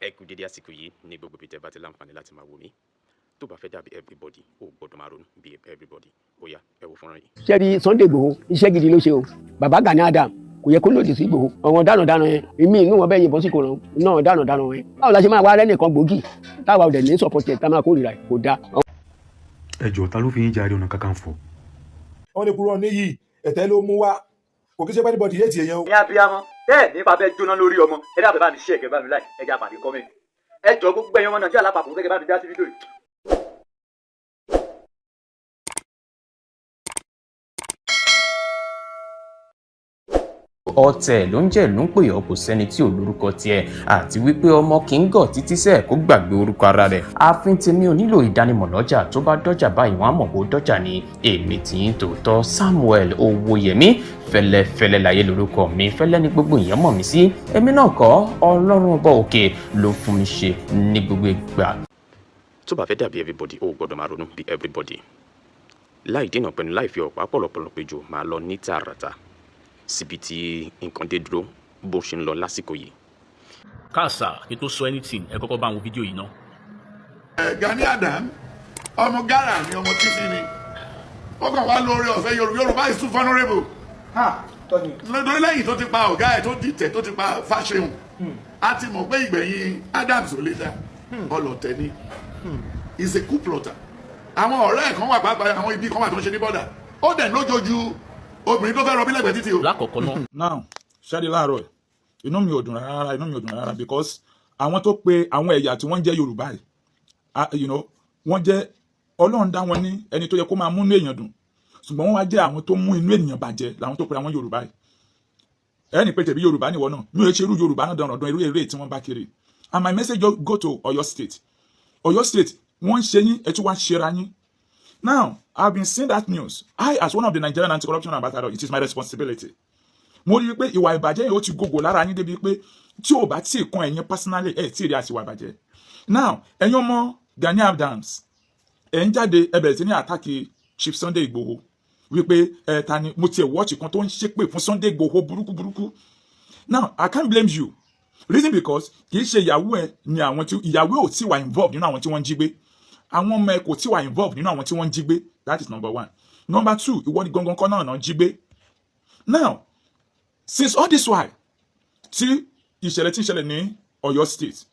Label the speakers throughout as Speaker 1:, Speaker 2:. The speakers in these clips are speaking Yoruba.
Speaker 1: Ẹ kú dédé àsìkò yìí ní gbogbo ibi tẹ́ bá ti láǹfààní láti máa wò mí. Tó bá fẹ́ dàbí everybody, ó gbọ́dọ̀ máa ronú bí everybody. Ó yá, ẹ wo fọ́nrán yìí.
Speaker 2: Ṣé rí Sunday Igboho, iṣẹ́ gidi ló ṣe o. Bàbá Gani Adam kò yẹ kó lòdì sí Igboho. Àwọn dánadáná yẹn, èmi inú wọn bẹ́ẹ̀ yìnbọn sí kòrò náà. Dánadáná yẹn, báwo la ṣe máa wá rẹ́nìkan gbòógì táwa ò dẹ̀ ní support ẹ̀, tá máa kórìíra ẹ̀? Kò dáa.
Speaker 3: Ẹ jọ̀ọ́, ta ló fi yín jẹ Ààrẹ Ọ̀nà Kakanfò?
Speaker 4: Wọ́n ní kúrò níyì, ẹ̀tẹ́ ló mú wá, kò kí ṣe pé anybody yé tiẹ̀ yẹn o.
Speaker 5: Ní abiyamọ bẹ́ẹ̀ nípa bẹ́ẹ̀ jóná lórí ọmọ. Ẹ dábàá, bá mi ṣe ẹ̀kẹ́, bá mi láì ẹ jẹ́ àpàdé comment. Ẹ jọ, gbogbo ẹ̀yin ọmọ Nàìjíríà lápapọ̀, gẹ́gẹ́ bá mi dá sí fídíò yìí.
Speaker 1: Ọ̀tẹ̀ ló ń jẹ́ ló ń pè ọ́, kò sẹ́ni tí ò lórúkọ tiẹ̀, àti wípé ọmọ kì í gọ̀ títí sẹ́ẹ̀ kó gbàgbé orúkọ ara rẹ̀. Ààfin tèmi ò nílò ìdánimọ̀ lọ́jà. Tó bá dọ́jà báyìí, wọ́n á mọ̀ bó dọ́jà ni. Èmi tí ń tòótọ́, Samuel Owóyẹmí Fẹ́lẹ́fẹ́lẹ́ láyé lórúkọ mi. Fẹ́lẹ́ ní gbogbo èèyàn mọ̀ mí sí. Èmi náà kọ́, Ọlọ́run Ọba òkè ló fún mi ṣe ní gbogbo ìgbà. Tó bá fẹ́ dàbí everybody, ó gbọ́dọ̀ máa ronú bí everybody. Láì dènà pẹ̀lú, láì fi ọ̀pá pọ̀lọpọ̀lọ péjọ, máa lọ ní tààràtà síbi tí nǹkan dé dúró, bó ṣe ń lọ lásìkò yìí.
Speaker 6: Káàsà, kí n tó sọ anything, ẹ kọ́kọ́ bá àwọn fídíò yìí ná.
Speaker 7: Gani Adam, ọmọ Ghana ni, ọmọ títí ni. Ó kàn wá lórí ọ̀fẹ́ Yorùbá. Yorùbá is too vulnerable lórí. Lẹ́yìn tó ti pa ọ̀gá ẹ̀, tó dìtẹ̀, tó ti pa Fáṣẹ̀hùn, a ti mọ̀ pé ìgbẹ̀yìn Adams ò lè dá. Ọlọ̀tẹ̀ ni, is a coup plotter. Àwọn ọ̀rẹ́ ẹ̀ kan wà, pàápàá àwọn ibi kan wà tó ń ṣe ní border. Ó dẹ̀ lójoojú obìnrin tó fẹ́ rọbí lẹ́gbẹ̀ẹ́ títì o.
Speaker 6: Lákọ̀ọ́kọ́ náà,
Speaker 4: Now, ṣáde láàárọ̀ ẹ̀, inú mi ò dùn rárá, inú mi ò dùn rárá, because àwọn tó pe àwọn ẹ̀yà tí wọ́n jẹ́ Yorùbá yìí, wọ́n jẹ́ Ọlọ́run dá wọn ní ẹni tó yẹ kó máa múnú èèyàn dùn, ṣùgbọ́n wọ́n wá jẹ́ àwọn tó mú inú ènìyàn bàjẹ́ làwọn tó pe àwọn Yorùbá yìí. Ẹni pé tẹ̀bí Yorùbá nìwọ náà, mi ò ṣe irú Yorùbá náà dandan irú eré tí wọ́n bá kiri. And my message go to Ọ̀yọ́ State. Ọ̀yọ́ State, wọ́n ń ṣe yín, ẹ tún wá ń ṣera yín. Now, I've been seeing that news. I, as one of the Nigerian anti-corruption ambassador, it is my responsibility. Mo rí i pé ìwà ìbàjẹ́ yìí, ó ti gògò lára yín débi pé tí ò bá tí ì kan ẹ̀yin personally, ẹ̀ tí ì rí àtiwà ìbàjẹ́. Now, ẹ̀yin ọmọ Gani Adams, ẹ̀ ń jáde, ẹ bẹ̀rẹ̀ sí ní attack Chief Sunday Igboho wípé ẹ ta ni. Mo tiẹ̀ watch kan tó ń ṣépè fún Sunday Igboho burúkú burúkú. Now, I can't blame you. Reason because kì í ṣe ìyàwó ẹ ni àwọn tí ìyàwó ò tí wà involved nínú àwọn tí wọ́n ń jí gbé, àwọn ọmọ ẹ kò tí wà involved nínú àwọn tí wọ́n ń jí gbé. That is number one. Number two, ìwọ ni gangan kọ́ náà náà jí gbé. Now, since all this while tí ìṣẹ̀lẹ̀ tí ń ṣẹlẹ̀ ní Ọ̀yọ́ State,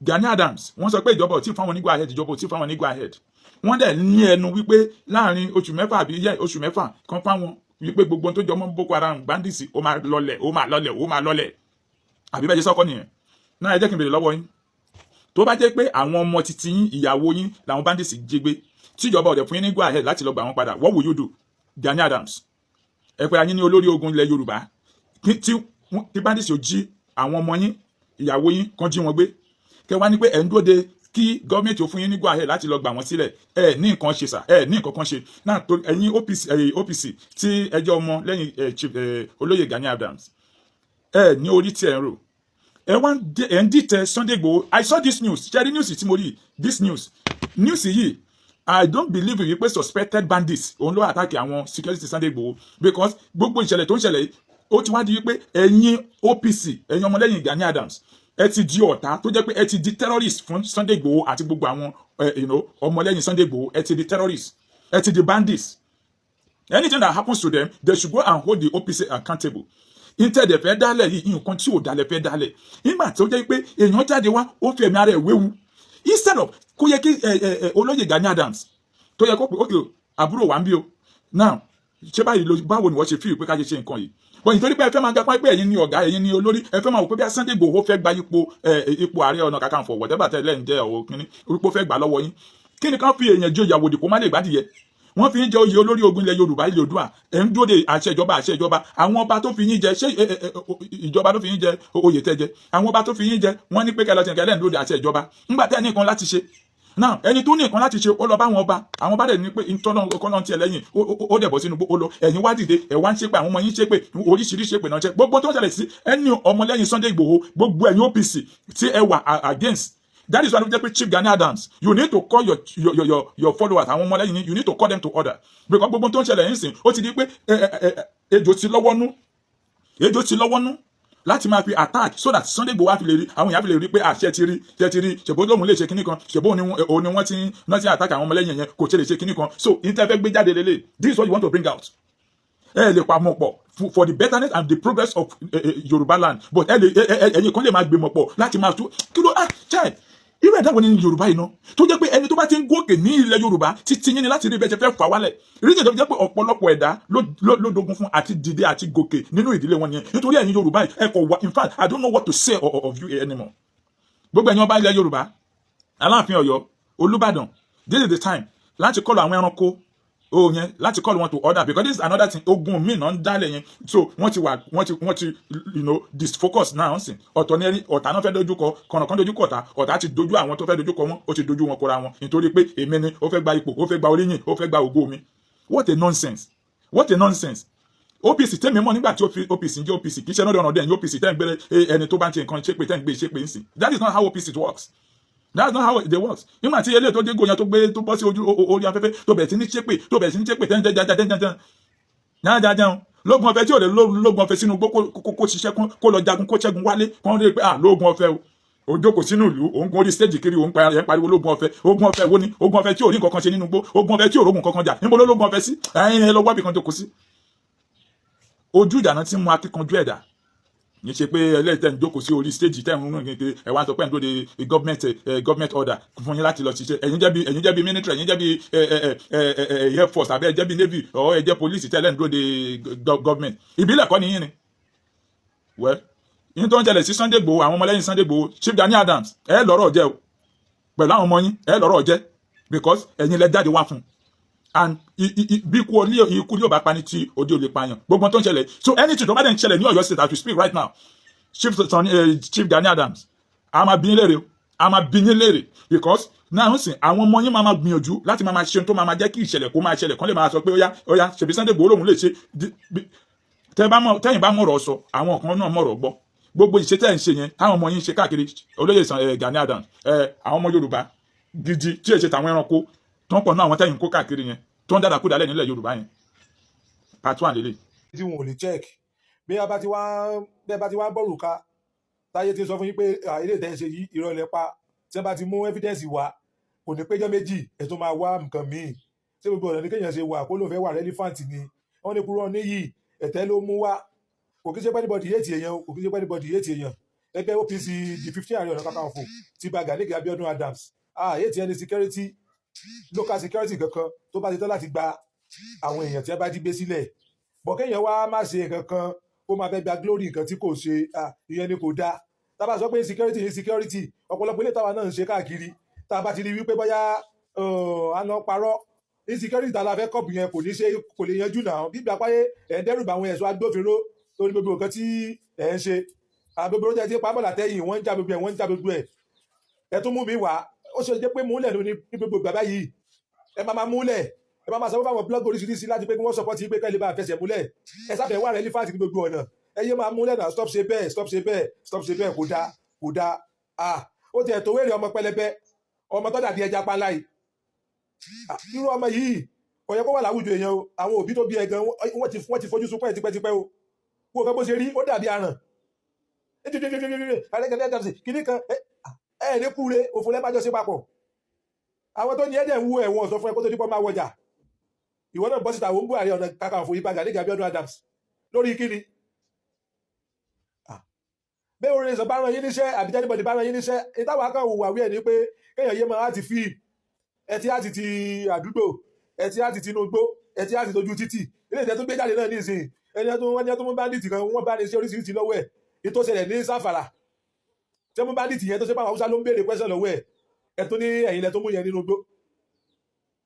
Speaker 4: Gani Adams, wọ́n sọ pé ìjọba ò tí fáwọn ní go ahead, ìjọba ò tí fáwọn ní go ahead. Wọ́n dẹ̀ ní ẹnu wípé láàrin oṣù 6 àbí yẹ oṣù 6 kan fáwọn, wípé gbogbo ohun tó jọmọ́ Boko Haram, bandits, ó máa lọlẹ̀, ó máa lọlẹ̀, ó máa lọlẹ̀, àbí bẹ́ẹ̀ ṣe sọ́kọ́ nìyẹn náà? Ẹ jẹ́ kí n bèrè lọ́wọ́ yín, tó bá jẹ́ pé àwọn ọmọ titi yín, ìyàwó yín làwọn bandits jí gbé, tíjọba ọ̀dẹ̀ fún yín ní go ahead láti lọ gbà wọ́n padà, what will you do, Gani Adams? Ẹ pé ayín ní olórí ogun ilẹ̀ Yorùbá, tí bandits ò jí àwọn ọmọ yín, ìyàwó yín kan jí wọn gbé, kẹ wá ní pé ẹ̀ ń dúró de kí gọ́ọ̀mẹ̀ntì ó fún yín ní go ahead láti lọ gbà wọ́n sílẹ̀. Ẹ ní nǹkan ṣe sà, ẹ ní nǹkan kan ṣe náà. Tó ẹ̀yin OPC, ẹ̀yin OPC tí ẹjọ́ ọmọ lẹ́yìn Chief olóyè Gani Adams, ẹ ní orí tí ẹ ń rò, ẹ wá ẹ ń dìtẹ̀ Sunday Igboho. I saw this news. Ṣe rí news tí mo rí? This news yìí, I don't believe wípé suspected bandits òun ló attack àwọn security Sunday Igboho, because gbogbo ìṣẹ̀lẹ̀ tó ń ṣẹlẹ̀ yìí, ó ti wá di wípé ẹ̀yin OPC, ẹ̀yin ọmọlẹ́yìn Gani Adams, ẹ ti di ọ̀tá tó jẹ́ pé ẹ ti di terrorist fún Sunday Igboho àti gbogbo àwọn ọmọlẹ́yìn Sunday Igboho. Ẹ ti di terrorist, ẹ ti di bandits. Anything that happens to them, they should go and hold the OPC accountable. Instead fẹ́ dálẹ̀ yìí, nǹkan tí ò dálẹ̀ fẹ́ dálẹ̀ nígbà tó jẹ́ pé èèyàn jáde wá, ó fi ẹ̀mí ara ẹ̀ wéwu, instead of kó yẹ kí ẹ ẹ ẹ olóyè Gani Adams tó yẹ kó pé, "Ok, àbúrò wa ń bí o, now ṣé báyìí ló, báwo ni wọ́n ṣe fíì pé ká ṣe ṣe nǹkan yìí?" Bọ́n nítorí pé ẹ fẹ́ máa gapá pé ẹ̀yin ni ọ̀gá, ẹ̀yin ni olórí, ẹ fẹ́ máa wò pé bí Sunday Igboho fẹ́ gba ipò Ààrẹ Ọ̀nà Kakanfò, whatever tẹ́lẹ̀ ń jẹ́ ọ̀ kínní, ipò fẹ́ gbà lọ́wọ́ yín. Kí ni kán fi èèyàn jẹ ìyàwó kó má lè gbádìyẹ? Wọ́n fi ń jẹ oyè olórí ogun ilẹ̀ Yorùbá, ilẹ̀ Oòduà. Ẹ̀ ń dúró de àṣẹ ìjọba, àṣẹ ìjọba. Àwọn ọba tó fi yín jẹ, ṣé ìjọba ló fi yín jẹ oyè tẹ́ jẹ? Àwọn ọba tó fi yín jẹ, wọ́n ní pé kẹlẹ́ tẹ̀kẹ́ lẹ́nu dúró de àṣẹ ìjọba ńgbà tẹ́ ní nǹkan láti ṣe. Now, ẹni tó ní nǹkan láti ṣe, ó lọ bá àwọn ọba. Àwọn ọba dẹ̀ ní pé ìtọ́nà kọ́nà tiẹ̀ lẹ́yìn, ó dẹ̀ bọ́ sínú ó lọ. Ẹ̀yin wá dìde, ẹ̀ wá ń ṣépè, àwọn ọmọ yín ṣépè, oríṣiríṣi ṣépè náà ṣe. Gbogbo tó ń ṣẹlẹ̀ sí ẹni ọmọlẹ́yìn Sunday Igboho, gbogbo ẹ̀yin OPC tí ẹ wà against, that is why jẹ́ pé Chief Gani Adams, you need to call your followers, àwọn ọmọlẹ́yìn yín, you need to call them to order, because gbogbo tó ń ṣẹlẹ̀ yín sìn, ó ti di pé ejò ti lọ́wọ́ nú, ejò ti lọ́wọ́ nú. Láti máa fi attack so that Sunday Igboho wá fi lè rí, àwọn èèyàn fi lè rí pé àṣẹ ti rí, ṣe ti rí, ṣèbó lóun lè ṣe kinní kan, ṣèbó òun ni wọ́n ti náà ti attack àwọn ọmọlẹ́yìn yẹn, kò ṣe lè ṣe kinní kan. So ìtẹ́fẹ́ gbé jáde lélẹ̀, this is what you want to bring out. Ẹ lè pamọ́ pọ̀ for the betterment and the progress of Yorùbá land, but ẹ lè ẹ̀yin kan lè máa gbìmọ̀ pọ̀ láti máa tú kí ló ah chai. Irú ẹ̀dá wo ni Yorùbá yìí ná, tó jẹ́ pé ẹni tó bá ti ń gòkè ní ilẹ̀ Yorùbá, títí yín ni láti rí bẹ́ẹ̀ ṣe fẹ́ fà wálẹ̀? Reason tó fi jẹ́ pé ọ̀pọ̀lọpọ̀ ẹ̀dá ló dogun fún àti dìde àti gòkè nínú ìdílé wọn yẹn, nítorí ẹ̀yin Yorùbá yìí, ẹ kò wá. In fact, I don't know what to say of you anymore. Gbogbo ẹ̀yin ọba ilẹ̀ Yorùbá, Aláàfin Ọ̀yọ́, Olúbàdàn, this is the time láti call àwọn ẹranko o yẹn, láti call wọn to order, because this is another thing, ogun míì náà ń dálẹ̀ yẹn. So wọ́n ti wà, wọ́n ti disfocus now sìn. Ọ̀tọ̀ ní ẹni ọ̀tá náà fẹ́ dojú kọ, kọ̀nàkan dojú kọ ọ̀tá. Ọ̀tá ti dojú àwọn tó fẹ́ dojú kọ wọn, ó ti dojú wọn kọra wọn, nítorí pé èmi ni ó fẹ́ gba ipò, ó fẹ́ gba oríyìn, ó fẹ́ gba ògo mi. What a nonsense! What a nonsense! OPC tẹ́mi mọ̀ nígbà tí OPC ń jẹ́ OPC, kì í ṣe náà ọ̀nà dẹ̀ ní OPC tẹ́ ń gbé ẹni tó bá ń ṣe nǹkan ṣépè, tẹ́ ń gbé ṣépè ń sìn. That is not how OPC works. That's not how it works. Nígbà tí eléyìí tó dé gòyàn, tó gbé, tó bọ́ sí ojú orí afẹ́fẹ́, tó bẹ̀rẹ̀ sí ní ṣépè, tó bẹ̀rẹ̀ sí ní ṣépè, tẹ́ ń jẹ́ jẹ́ jẹ́ jẹ́ jẹ́ lógun ọ̀fẹ́ tí ò lè lógun ọ̀fẹ́ sínú igbó, kó ṣiṣẹ́, kó lọ jagun, kó ṣẹ́gun wálé, kó rí pé ah, lógun ọ̀fẹ́ o. Ó jókòó sínú ìlú, òun gun orí stage kiri, òun pariwo lógun ọ̀fẹ́. Ogun ọ̀fẹ́ wo ni? Ogun ọ̀fẹ́ tí ò rí nǹkan kan ṣe nínú igbó, ogun ọ̀fẹ́ tí ò rógun kankan jà. Níbo ló lógun ọ̀fẹ́ sí? Ẹ̀yin ẹ lọ wábì kan jókòó sí. Ojú ìjà náà ti mú akíkanjú ẹ̀dá. Ní ṣe pé ẹlẹ́yìí tẹ́ ń jókòó sí orí stage, tẹ́ ń rún kékeré, ẹ wá sọ pé ń dóde government order fún yín láti lọ ṣiṣẹ́. Ẹ̀yin jẹ́ bí military, ẹ̀yin jẹ́ bí air force, àbí ẹ jẹ́ bí navy, or ẹ jẹ́ police tẹ́lẹ̀ ń dóde government? Ìbílẹ̀ kọ́ nìyí ni. Well, yín tó ń ṣẹlẹ̀ sí Sunday Igboho, àwọn ọmọlẹ́yìn Sunday Igboho, Chief Gani Adams, ẹ lọ́rọ̀ jẹ́ o. Pẹ̀lú àwọn ọmọ yín, ẹ lọ́rọ̀ jẹ́, because ẹ̀yin lẹ jáde wá fún un. And bí ikú olé ikú yóò bá pani, tí òde ò lè pààyàn. Gbogbo tó ń ṣẹlẹ̀, so anything tó bá dẹ̀ ń ṣẹlẹ̀ ní Ọ̀yọ́ State as we speak right now, Chief Gani Adams, a máa bí yín léèrè o, a máa bí yín léèrè, because náà ń sìn, àwọn ọmọ yín máa gbìyànjú láti máa ṣe ohun tó máa jẹ́ kí ìṣẹ̀lẹ̀ kó máa ṣẹlẹ̀, kán lè máa sọ pé ó yá, ó yá, ṣèbí Sunday Igboho lòun lè ṣe. Tẹ́ bá mọ̀, tẹ́yìn bá mọ̀rọ̀ sọ, àwọn kan náà mọ̀rọ̀ gbọ́. Gbogbo ìṣe tẹ́ ń ṣe yẹn, táwọn ọmọ yín ṣe káàkiri, olóyè Gani Adams, àwọn ọmọ Yorùbá gidi tí èṣe tàwọn ẹranko tó ń pọ̀ náà, àwọn tẹ́yìn kó káàkiri yẹn, tó ń dàdàkú dálẹ̀ nílẹ̀ Yorùbá yẹn. Part one lélẹ̀.
Speaker 8: Tí wọn ò lè check bí a bá ti wá bẹ́ẹ̀ bá ti wá bọ́ọ̀lù ká táyé ti sọ fún yín pé ilé ìtẹ́ ń ṣe yìí, irọ́ lẹ pa. Tí wọ́n bá ti mú evidence wá, kò ní péjọ méjì, ẹ̀ tó máa wá nǹkan míì. Ṣé gbogbo ọ̀nà ní kéèyàn ṣe wà kó ló fẹ́ wà relevant ni? Wọ́n ní kúrò níyì, ẹ̀tẹ́ ló mú wá. Kò kí ṣe pé anybody hate èèyàn o, kò kí ṣe pé anybody hate èèyàn. Ẹgbẹ́ OPC, the 15 Ààrẹ Ọ̀nà Kakanfò ti ba Gani Abiodun Adams, hate ẹni security, local security kankan tó bá ti tán láti gba àwọn èèyàn tí wọ́n bá jí gbé sílẹ̀ bọ̀. Kéèyàn wá má ṣe nǹkan kan, kó máa fẹ́ gba glory nǹkan tí kò ṣe, ìyẹn ni kò dáa. Tá a bá sọ pé insecurity, insecurity, ọ̀pọ̀lọpọ̀ ilé táwa náà ń ṣe káàkiri, tá a bá ti rí wípé bóyá àná parọ́, insecurity tá a la fẹ́ kọ́ọ̀pù yẹn kò ní ṣe, kò lè yanjú náà. Bí ìgbà páyé ẹ̀ ń dẹ́rù bá àwọn ẹ̀ṣọ́ agbófinró lórí gbogbo nǹkan tí ẹ̀ ń ṣe, gbogbo oúnjẹ tí pamọ́ látẹ̀yìn, wọ́n ń já gbogbo ẹ̀, wọ́n ń já gbogbo ẹ̀. Ẹ̀ tún mú mi wá, ó ṣe jẹ́ pé múlẹ̀ ní gbogbo ìgbà báyìí. Ẹ máa máa múlẹ̀, ẹ máa máa sọ fún àwọn blog oríṣiríṣi láti pé kí wọ́n support yín, pé kẹ́lẹ́ bá fẹsẹ̀ múlẹ̀. Ẹ sáfẹ́ wà relevant ní gbogbo ọ̀nà. Ẹ yé máa múlẹ̀ náà. Stop ṣe bẹ́ẹ̀, stop ṣe bẹ́ẹ̀, stop ṣe bẹ́ẹ̀. Kò dáa, kò dáa. Ah, ó tiẹ̀ tó wéèrè ọmọ pẹlẹbẹ, ọmọ tó dàbí ẹja panla yìí. Ah, irú ọmọ yìí kò yẹ kó wà láwùjọ èèyàn o. Àwọn òbí tó bí ẹ gan, wọ́n ti fojú sunkún ẹ̀ tipẹ́tipẹ́ o. Wọ́n fẹ́ bó ṣe rí, ó dàbí aràn kìíní kan. Ẹ ní kúre òfò lẹ́bàjọ́ sí papọ̀. Àwọn tó ní ẹ̀jẹ̀ ń wú ẹ̀wọ̀n sọ fún ẹ kó tó dípọ́ máa wọjà. Ìwọ náà bọ́ síta, àwọn ń bú Ààrẹ Ọ̀nà Kakanfò Ìbà Gani Abiodun Adams lórí kíni? Bẹ́ẹ̀ orin sọ bá rán yín níṣẹ́, àbí anybody bá rán yín níṣẹ́, ìtawà kan hùwà wí ẹ̀ ní pé kéèyàn yé máa ti fíìmù ẹ ti á ti ti àdúgbò, ẹ ti á ti tinúgbó, ẹ ti á ti tójú títì. Ilé ìtẹ́ tó gbé jáde náà nísìnyí, ẹni tó wọ́n ní tó mú bandit kan, wọ́n bá ní sí oríṣiríṣi lọ́wọ́ ẹ̀. Ètò ṣẹlẹ̀ ní Sáfàrà tí mú bandit yẹn, tó ṣe pé àwọn Haúsá ló ń béèrè question lọ́wọ́ ẹ̀, ẹ tó ní ẹ̀yìn lẹ tó mú yẹn nínú igbó.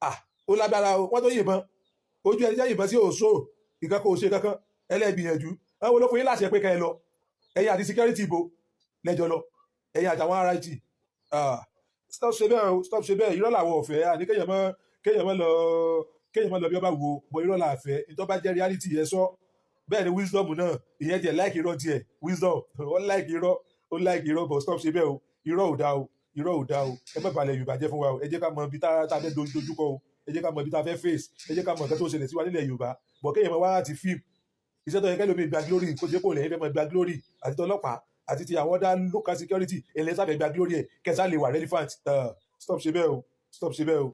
Speaker 8: Ah, ó lágbára o. Wọ́n tó yìnbọn ojú ẹni jẹ́ yìnbọn sí òṣò ìkan, kò ṣe kankan. Ẹlẹ́gbìyànjú àwọn olófin yín láṣẹ pé ká ẹ lọ, ẹ̀yin àti security ìbò lẹ́jọ́ lọ, ẹ̀yin àtàwọn RIT. Ah, stop ṣe bẹ́ẹ̀ o, stop ṣe bẹ́ẹ̀. Irọ́ làwọn ọ̀fẹ́ àní kéèyàn mọ́ lọ, kéèyàn mọ́ lọ bí ọba wo bọ. Irọ́ là fẹ́. Ìtọ́ bá jẹ́ reality yẹn sọ bẹ́ẹ̀ ni. Wisdom náà, ìyẹn tiẹ̀ like irọ́ tiẹ̀. Wisdom, ó like irọ́, ó like irọ́, but stop ṣe bẹ́ẹ̀ o. Irọ́ ò dáa o, irọ́ ò dáa o. Ẹ má balẹ̀ Yorùbá jẹ́ fún wa o. Ẹ jẹ́ ká mọ ibi tá a fẹ́ dojúkọ o. Ẹ jẹ́ ká mọ ibi tá a fẹ́ face. Ẹ jẹ́ ká mọ nǹkan tó ṣẹlẹ̀ sí wa nílẹ̀ Yorùbá bọ̀. Kéèyàn mọ wá láti fíìmù. Iṣẹ́ tó yẹ kẹ́lòmíì gba glory, kó ṣe kó lẹ́yìn fẹ́ mọ́ gba glory, àti tọlọ́pàá àti ti àwọn other local security, èlé sáfẹ́ gba glory ẹ̀ kẹsà lè wà relevant. Stop ṣe bẹ́ẹ̀ o, stop ṣe bẹ́ẹ̀ o.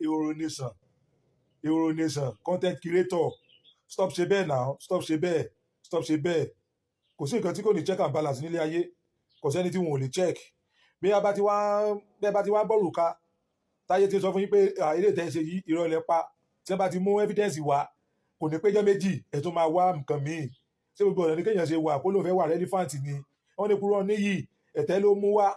Speaker 8: Ehoro Nation, Ehoro Nation content creator, stop ṣe bẹ́ẹ̀ now, stop ṣe bẹ́ẹ̀, stop ṣe bẹ́ẹ̀. Kò sí nǹkan tí kò ní check and balance nílé ayé. Kò sẹ́ni tí wọn ò lè check. Bí a bá ti wá bọ́ọ̀lù ká táyé ti sọ fún yín pé ilé ìtẹ́ ṣe yìí, irọ́ lẹ pa. Tí wọ́n bá ti mú evidence wá, kò ní péjọ méjì, ẹ̀ tún máa wá nǹkan míì. Ṣé gbogbo ọ̀nà ní kéèyàn ṣe wà kó lóun fẹ́ wà relevant ni? Wọ́n ní kúrò níyì ẹ̀tẹ́ ló mú wá.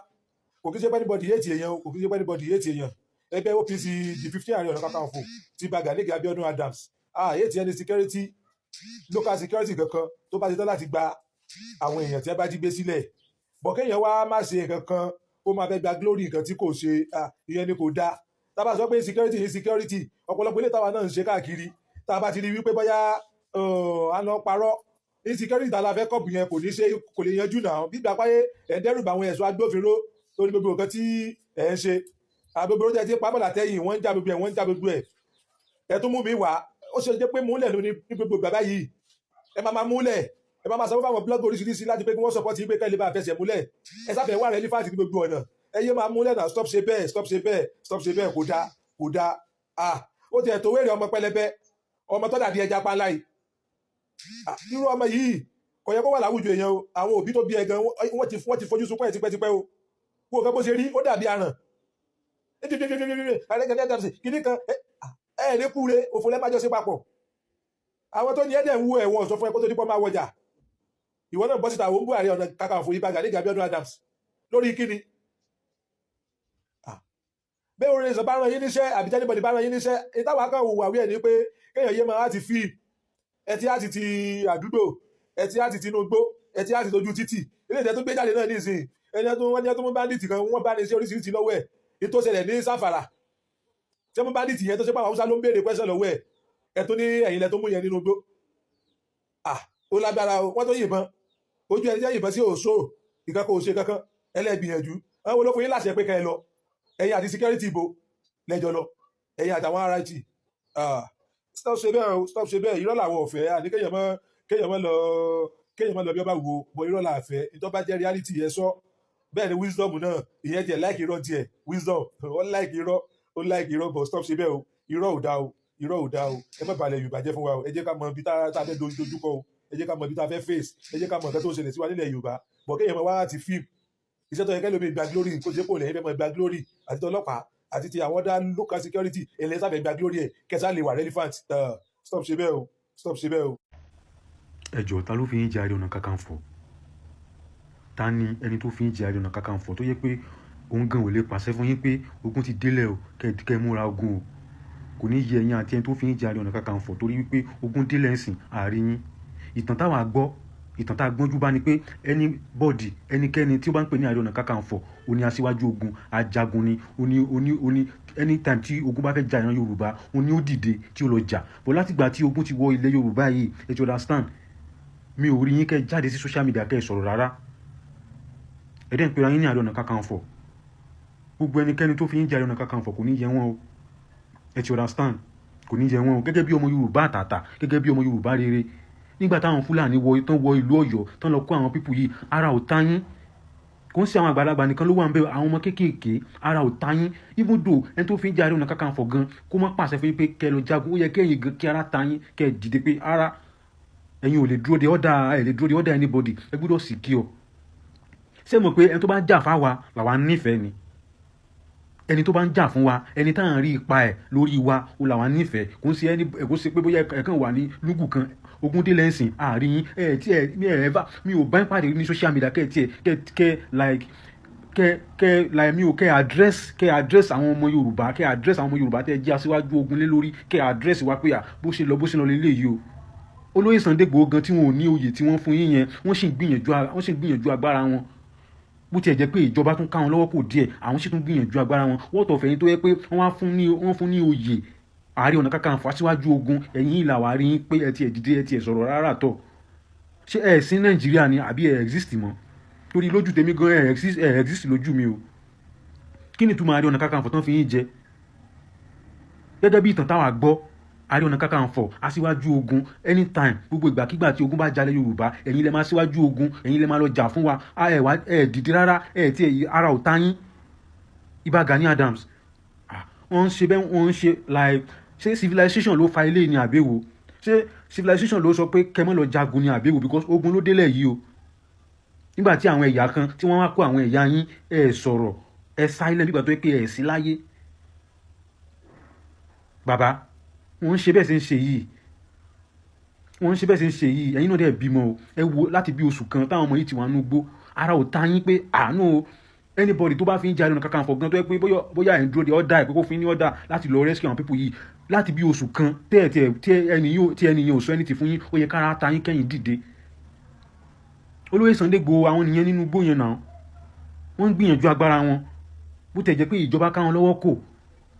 Speaker 8: Kò kí ṣe pé anybody hate èèyàn o, kò kí ṣe pé anybody hate èèyàn. Ẹgbẹ́ OPC, the 15 Ààrẹ Ọ̀nà Kakanfò ti Ìbà Gani Abiodun Adams, hate ẹni security, local security kankan tó bá ti tán láti gba àwọn èèyàn tí wọ́n bá jí gbé sílẹ̀. Bọ̀ kéèyàn wá má ṣe nǹkan kan, ó máa fẹ́ gba glory nǹkan tí kò ṣe, ìyẹn ni kò dáa. Tá a bá sọ pé security ní security, ọ̀pọ̀lọpọ̀ ilé táwa náà ń ṣe káàkiri, tá a bá ti rí wípé bóyá a lọ parọ́, insecurity tá a la fẹ́ kọ́ọ̀bù yẹn kò ní ṣe, kò lè yanjú náà. Bí ìgbà páyé ẹ̀ ń dẹ́rù bá àwọn ẹ̀ṣọ́ agbófinró tó ní gbogbo nǹkan tí ẹ̀ ń ṣe agbófinró tẹ́ ti pamọ́ látẹ̀yìn, wọ́n ń já gbogbo ẹ̀, wọ́n ń já gbogbo ẹ̀. Ẹ̀ tún mú mi wá, ó ṣe jẹ́ pé múlẹ̀ lóní ní gbogbo bàbá yìí. Ẹ máa máa múlẹ̀, ẹ máa máa sanwó fáwọn blog oríṣiríṣi láti pé kí wọ́n support yín pé kẹ́ lè bá fẹsẹ̀ múlẹ̀. Ẹ sáfẹ́ wà relevant ní gbogbo ọ̀nà. Ẹ yé máa múlẹ̀ náà. Stop ṣe bẹ́ẹ̀, stop ṣe bẹ́ẹ̀, stop ṣe bẹ́ẹ̀. Kò dáa, kò dáa. Ah, ó tiẹ̀ tó wéèrè ọmọ pẹlẹbẹ, ọmọ tó dàbí ẹja panla yìí. Ah, irú ọmọ yìí kò yẹ kó wà láwùjọ èèyàn o. Àwọn òbí tó bí ẹ gan, wọ́n ti fojú sunkún ẹ̀ tipẹ́tipẹ́ o. Wo nǹkan bó ṣe rí, ó dàbí aràn kìíní kan. Ẹ ní kúre òfò lẹ́bàjọ́ sí papọ̀. Àwọn tó ní ẹ̀dẹ̀ ń wú ẹ̀wọ̀n sọ fún ẹ kó tó dípọ́ máa wọjà. Ìwọ náà bọ́ síta, àwọn ń bú Ààrẹ Ọ̀nà Kakanfò Ìbà Gani Abiodun Adams lórí kíni? Bẹ́ẹ̀ orin sọ bá rán yín níṣẹ́ àbí tẹ́nibọ̀dì bá rán yín níṣẹ́, ìtawà kan wò wí ẹ̀ ní pé kéèyàn yé máa ti fi ẹ ti á ti ti àdúgbò, ẹ ti á ti tinú gbó, ẹ ti á ti tójú títì. Ilé ìtẹ́ tó gbé jáde náà nísìnyí, ẹni tó wọ́n ní tó mú bandit kan, wọ́n bá ní sí oríṣiríṣi lọ́wọ́ ẹ̀. Ètò ṣẹlẹ̀ ní Sáfàrà tí wọ́n mú bandit yẹn tó ṣe pé àwọn Haúsá ló ń béèrè question lọ́wọ́ ẹ̀, ẹ̀ tó ní ẹ̀yìn lẹ tó mú yẹn nínú gbó. Ah, ó lágbára o. Wọ́n tó yìnbọn ojú ẹni tí yìnbọn sí òṣó ìkan kò ṣe kankan. Ẹlẹ́gbìyànjú àwọn olófin yín láṣẹ pé ká ẹ lọ, ẹ̀yin àti security ibo lẹ́jọ́ lọ, ẹ̀yin àtàwọn RIT. Stop ṣe bẹ́ẹ̀ o, stop ṣe bẹ́ẹ̀. Irọ́ làwọn ọ̀fẹ́ àní kéèyàn mọ́ lọ, kéèyàn mọ́ lọ bí ọba wo bọ. Irọ́ là fẹ́. Ìtọ́ bá jẹ́ reality yẹn sọ bẹ́ẹ̀ ni. Wisdom náà, ìyẹn tiẹ̀ like irọ́ tiẹ̀. Wisdom, ó like irọ́, ó like irọ́. But stop ṣe bẹ́ẹ̀ o. Irọ́ ò dáa o, irọ́ ò dáa o. Ẹ má balẹ̀ Yorùbá jẹ́ fún wa o. Ẹ jẹ́ ká mọ ibi tá a fẹ́ dojúkọ o. Ẹ jẹ́ ká mọ ibi tá a fẹ́ face. Ẹ jẹ́ ká mọ nǹkan tó ń ṣẹlẹ̀ sí wa nílẹ̀ Yorùbá. Bọ̀ kéèyàn mọ wá ti fíìmù iṣẹ́ tó yẹ kẹ́lòmíì gba glory, kó ṣe kó lẹ́yìn fẹ́ mọ gba glory, àti tọlọ́pàá àti ti àwọn other local security, èlé sáfẹ́ gba glory ẹ̀ kẹsà lè wà relevant. Stop ṣe bẹ́ẹ̀ o, stop ṣe bẹ́ẹ̀ o.
Speaker 3: Ẹ jọ̀ọ́, ta ló fi yín jẹ Ààrẹ Ọ̀nà Kakanfò? Ta ni ẹni tó fi yín jẹ Ààrẹ Ọ̀nà Kakanfò tó yẹ pé òun gan ò lè pàṣẹ fún yín pé ogun ti délẹ̀ o, kẹ́ múra ogun o? Kò ní yẹ ẹ̀yin àti ẹni tó fi yín jẹ Ààrẹ Ọ̀nà Kakanfò, torí wípé ogun délẹ̀ ń sìn àárín yín. Ìtàn táwa gbọ́, ìtàn tá a gbọ́njú bá ni pé anybody, ẹnikẹ́ni tí ó bá ń pè ní Ààrẹ Ọ̀nà Kakanfò, ó ní aṣíwájú ogun, ajagun ni, ó ní anytime tí ogun bá fẹ́ jà ìran Yorùbá, ó ní ó dìde tí ó lọ jà. But látìgbà tí ogun ti wọ ilẹ̀ Yorùbá yìí, ẹ ti understand, mi ò rí yín kẹ́ jáde sí social media kẹ́ sọ̀rọ̀ rárá. Ẹ dẹ́ ń pera yín ní Ààrẹ Ọ̀nà Kakanfò. Gbogbo ẹnikẹ́ni tó fi yín jẹ Ààrẹ Ọ̀nà Kakanfò, kò ní yẹ wọ́n o. Ẹ ti understand, kò ní yẹ wọ́n o. Gẹ́gẹ́ bí ọmọ Yorùbá àtàtà, gẹ́gẹ́ bí ọmọ Yorùbá rere, nígbà táwọn Fúlàní wọ tán wọ ìlú Ọ̀yọ́ tán lọ kó àwọn people yìí, ara ò ta yín? Kò ń ṣe àwọn àgbàlagbà nìkan ló wà ń bẹ, àwọn ọmọ kéékèèké, ara ò ta yín? Even though ẹni tó fi ń jẹ Ààrẹ Ọ̀nà Kakanfò gan kó má pàṣẹ fún yín pé kẹ́ lọ jagun, ó yẹ kẹ́yìn gan kí ara ta yín, kẹ́ dìde pé ara ẹ̀yin ò lè dúró de order, ẹ̀ lè dúró de order anybody, ẹ gbọ́dọ̀ secure. Ṣé mọ̀ pé ẹni tó bá ń jà fáwa làwa nífẹ̀ẹ́ ni? Ẹni tó bá ń jà fún wa, ẹni tá à ń rí ipa ẹ̀ lórí wa, ó làwa nífẹ̀ẹ́. Kò ń ṣe ẹni, kò ṣe pé bóyá ẹ̀ kàn wà ní lúgù kan, ogun dé lẹ́sìn àárín yín. Ẹ̀ tí ẹ̀ mi ẹ̀ bá mi ò bá ń pàdé ní social media kẹ́ tiẹ̀ kẹ́ like kẹ́ like mi ò kẹ́ address àwọn ọmọ Yorùbá, kẹ́ address àwọn ọmọ Yorùbá tẹ́ jẹ́ aṣíwájú ogun lé lórí, kẹ́ address wa pé à bó ṣe lọ, bó ṣe lọ lélẹ́yìí o. Olóyè Sunday Igboho gan tí wọn ò ní oyè tí wọ́n fún yín yẹn, wọ́n sì ń gbìyànjú agbára wọn. Bó tiẹ̀ jẹ́ pé ìjọba tún ká wọn lọ́wọ́ kò díẹ̀, àwọn sì tún gbìyànjú agbára wọn. Wọ́n tọ̀ fẹ̀yìn tó yẹ pé wọ́n fún ní oyè Ààrẹ Ọ̀nà Kakanfò, aṣíwájú ogun. Ẹ̀yìn ìlà wà rí yín pé ẹ tiẹ̀ dìde, ẹ tiẹ̀ sọ̀rọ̀ rárá tọ̀. Ṣé ẹ sí Nàìjíríà ni àbí ẹ exist mọ́? Torí lójú tèmi gan, ẹ exist lójú mi o. Kí ni ìtumọ̀ Ààrẹ Ọ̀nà Kakanfò tán fi yín jẹ? Gẹ́gẹ́ bí ìtàn táwa gbọ́, Ààrẹ Ọ̀nà Kakanfò, aṣíwájú ogun, anytime, gbogbo ìgbàkigbà tí ogun bá jalè Yorùbá, ẹ̀yin lẹ máa ṣíwájú ogun, ẹ̀yin lẹ máa lọ jà fún wa. Ẹ wá ẹ dìde rárá, ẹ tí ẹ ara ò ta yín. Ìbà Gani Adams, wọ́n ń ṣe bẹ́ẹ̀, wọ́n ń ṣe like, ṣé civilization ló fa ilé ní àbẹ̀wò? Ṣé civilization ló sọ pé kẹ́ mọ́ lọ jagun ní àbẹ̀wò? Because ogun ló délẹ̀ yìí o. Nígbà tí àwọn ẹ̀yà kan tí wọ́n wá kó àwọn ẹ̀yà yín, ẹ sọ̀rọ̀, ẹ silent nígbà tó yẹ pé ẹ sí láyé. Bàbá, wọ́n ń ṣe bẹ́ẹ̀ ṣe ń ṣe yìí, wọ́n ń ṣe bẹ́ẹ̀ ṣe ń ṣe yìí. Ẹ̀yin náà dẹ̀ bímọ o. Ẹ wo láti bí oṣù kan táwọn ọmọ yìí ti wà nínú igbó, ara ò ta yín pé àánú o. Anybody tó bá fi ń jẹ Ààrẹ Ọ̀nà Kakanfò gan, tó yẹ pé bóyá ẹ̀ ń dúró de order ẹ̀ pé kó fi ní order láti lọ rescue àwọn people yìí láti bí oṣù kan, tẹ́ ẹ̀ tí ẹni yẹn ò sọ ẹni tì fún yín, ó yẹ kára ta yín kẹ́yìn dìde. Olóyè Sunday Igboho, àwọn nìyẹn nínú igbó yẹn náà, wọ́n ń gbìyànjú agbára wọn, bó tẹ̀ jẹ́ pé ìjọba ká wọn lọ́wọ́ kò.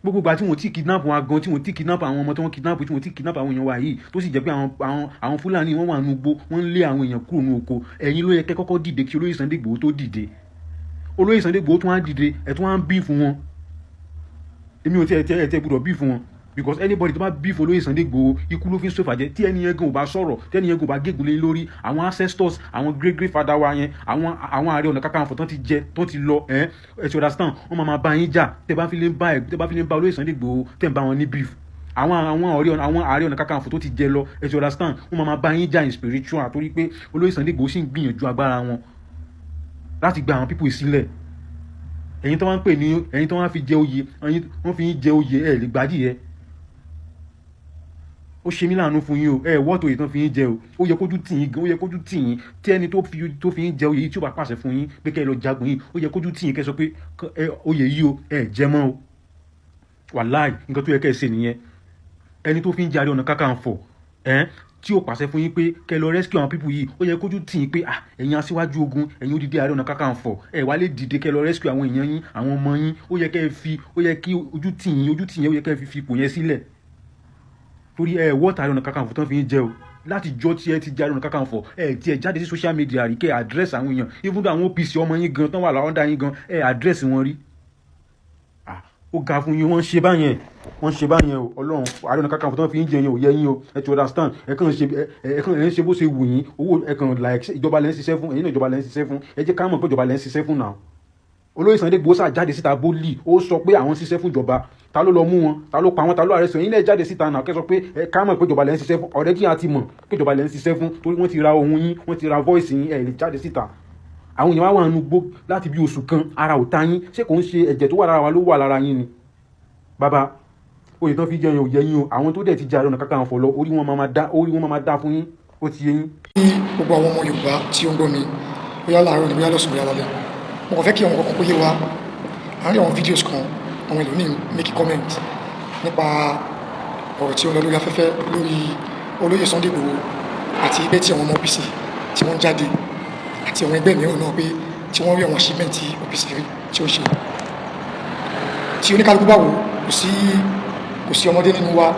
Speaker 3: Gbogbo ìgbà tí wọ́n ti kidnap wọn gan, tí wọ́n ti kidnap àwọn ọmọ tí wọ́n kidnap, tí wọ́n ti kidnap àwọn èèyàn wa yìí, tó sì jẹ́ pé àwọn Fúlàní wọ́n wà nínú igbó, wọ́n ń lé àwọn èèyàn kúrò ní oko, ẹ̀yin ló yẹ kẹ́ kọ́kọ́ dìde kí olóyè Sunday Igboho tó dìde. Olóyè Sunday Igboho tún wá dìde, ẹ̀ tún wá ń bí fún wọn. Èmi ò tiẹ̀ tiẹ̀ ẹ̀ gbọ́dọ̀ bí fún wọn, because anybody tó bá bí fún olóyè Sunday Igboho, ikú ló fi ń sòfàjẹ́. Tí ẹni yẹn gan ò bá sọ̀rọ̀, tí ẹni yẹn gan ò bá gégùn lé lórí àwọn ancestors, àwọn great great father wa yẹn, àwọn Ààrẹ Ọ̀nà Kakanfò tán ti jẹ, tán ti lọ, ẹ ẹ ti understand, wọ́n máa bá yín jà tẹ́ bá fi lè ń bá olóyè Sunday Igboho, tẹ́ ń bá wọn ní beef. Àwọn ọ̀rẹ́ àwọn Ààrẹ Ọ̀nà Kakanfò tó ti jẹ lọ, ẹ ti understand, wọ́n máa bá yín jà in spiritual, torí pé olóyè Sunday Igboho sì ń gbìyànjú agbára wọn láti gba àwọn people sílẹ̀. Ẹ̀yin tó wá ń pè ní, ẹ̀yin tó wá fi jẹ oyè, ẹ̀yin wọ́n fi ń jẹ oyè, ẹ̀ lè gbádìí ẹ̀. Ó ṣe mí láàánú fún yín o. Ẹ wọ́tò yìí tán fi ń jẹ o. Ó yẹ kójú tì yín gan, ó yẹ kójú tì yín. Tí ẹni tó fi ń jẹ oyè yìí tí ó bá pàṣẹ fún yín pé kẹ́ ẹ lọ jagun yìí, ó yẹ kójú tì yín kẹ́ sọ pé oyè yìí o, ẹ jẹ mọ́ o. Wàláì, nǹkan tó yẹ kẹ́ ẹ ṣe nìyẹn. Ẹni tó fi ń jẹ Ààrẹ Ọ̀nà Kakanfò ẹ tí ó pàṣẹ fún yín pé kẹ́ lọ rescue àwọn people yìí, ó yẹ kójú tì yín pé ah, ẹ̀yin aṣíwájú ogun, ẹ̀yin odidi Ààrẹ Ọ̀nà Kakanfò, ẹ wá lè dìde kẹ́ lọ rescue àwọn èèyàn yín, àwọn ọmọ yín. Ó yẹ kẹ́ ẹ fi, ó yẹ kí ojú tì yín, ojú tì yín, ó yẹ kẹ́ ẹ fi ipò yẹn sílẹ̀, torí ẹ wọ́ọ̀tà Ààrẹ Ọ̀nà Kakanfò tán fi ń jẹ o. Láti jọ tí ẹ ti jẹ Ààrẹ Ọ̀nà Kakanfò, ẹ tí ẹ jáde sí social media rí kẹ́ address àwọn èèyàn, even though àwọn OPC ọmọ yín gan tán wà láwọn dá yín gan, ẹ address wọn rí. Ó ga fún yín. Wọ́n ṣe báyẹn, wọ́n ṣe báyẹn o. Ọlọ́run, Ààrẹ Ọ̀nà Kakanfò tán fi ń jẹ yẹn ò yẹ yín o. Ẹ ti understand, ẹ kàn ṣe, ẹ kàn ẹ ń ṣe bó ṣe wù yín. Owó ẹ kàn like ìjọba lẹ́ ń ṣiṣẹ́ fún, ẹ̀yin náà ìjọba lẹ́ ń ṣiṣẹ́ fún. Ẹ jẹ́ ká mọ̀ pé ìjọba lẹ́ ń ṣiṣẹ́ fún náà. Olóyè Sunday Igboho ṣáà jáde síta bólì, ó sọ pé àwọn ṣiṣẹ́ fún ìjọba. Ta ló lọ mú wọn? Ta ló pa wọn? Ta ló arrest wọn? Yín náà jáde síta náà kẹ́ sọ pé ẹ ká mọ̀ pé ìjọba lẹ́ ń ṣiṣẹ́ fún. Ọ̀rẹ́ kí a ti mọ̀ pé ìjọba lẹ́ ń ṣiṣẹ́ fún, torí wọ́n ti ra ohun yín, wọ́n ti ra voice yín. Ẹ lè jáde síta. Àwọn èèyàn wá wà nínú igbó láti bí oṣù kan, ara ò ta yín. Ṣé kò ń ṣe ẹ̀jẹ̀ tó wà lára wa ló wà lára yín ni? Bàbá, oyè tán fi jẹyàn ò yẹ yín o. Àwọn tó dẹ̀ ti jẹ Ààrẹ Ọ̀nà Kakanfò lọ, orí wọn máa dá, orí wọn máa dá fún yín. Ó ti yé yín.
Speaker 9: Gbogbo àwọn ọmọ Yorùbá tí ó ń gbọ́ mi, bóyá láàárọ̀ ni, bóyá lọ́sùn, bóyá lálẹ́, mo kàn fẹ́ kí àwọn kankan kó yé wa. À ń rí àwọn videos kan, àwọn ẹlòmíì make comment nípa ọ̀rọ̀ tí ó ń lọ lórí afẹ́fẹ́ lórí olóyè Sunday Igboho àti ẹgbẹ́ tí àwọn ọmọ OPC tí wọ́n jáde àti àwọn ẹgbẹ́ mìíràn náà pé tí wọ́n rí àwọn achievement tí OPC rí tí ó ṣe. Tí oníkálukú bá wò, kò sí ọmọdé nínú wa